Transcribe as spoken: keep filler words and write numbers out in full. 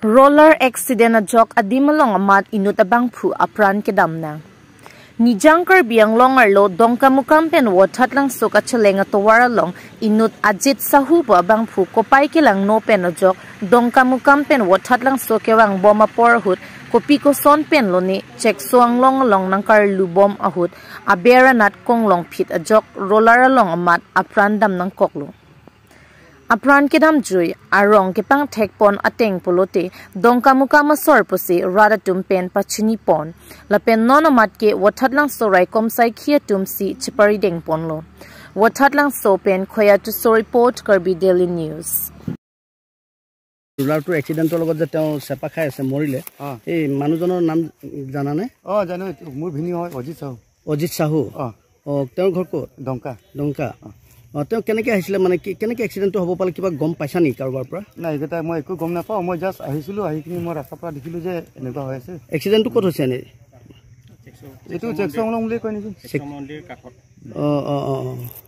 Roller accident ajok adim along amat inut abangphu apran kedam nang. Nijang Karbi Anglong arlo Dongkamukam pen Vothatlangso kacheleng atovar along inut Ajit Sahu pu abangphu kopai kelangno pen ajok Dongkamukam pen Vothatlangso kevangbom apor ahut kopi koson pen lone chekso anglong along nangkarlubom ahut aber anat konglong phit ajok roller along amat apran dam nangkoklo. Apran kedamjui arong kepangthekpon ateng pulote Dongkamukam asor pusi rat atum pen pachinipon. Lapen non amat ke Vothatlangso raikom saikhi atum si cheparidengponlo. Vothatlangso pen Khoya Tisso report, Karbi Daily News. ৰোলাৰটো এক্সিডেণ্টৰ লগত যে তেওঁ চেপা খাই আছে, মৰিলে, অ। এই মানুহজনৰ নাম জানানে? অ জানো, এইটো মোৰ ভিনি হয় অজিত চাহু। অজিত চাহু। অ। অ, তেওঁৰ ঘৰ ক'ত? ডংকা। ডংকা। অ, তেওঁ কেনেকে আহিছিলে, মানে কি, কেনেকে এক্সিডেণ্টটো হ'ব পালে কিবা গম পাইছা নেকি কাৰোবাৰ পৰা? নাই, এইকেইটা মই একো গম নাপাওঁ। মই জাষ্ট আহিছিলোঁ, আহি কিনি মই ৰাস্তাৰ পৰা দেখিলোঁ যে এনেকুৱা হৈ আছে। এক্সিডেণ্টটো ক'ত হৈছে এনেই? এইটো জেকচং লং বুলি কয় নেকি? শিৱ মন্দিৰ কাষত। অ, অ, অ, অ।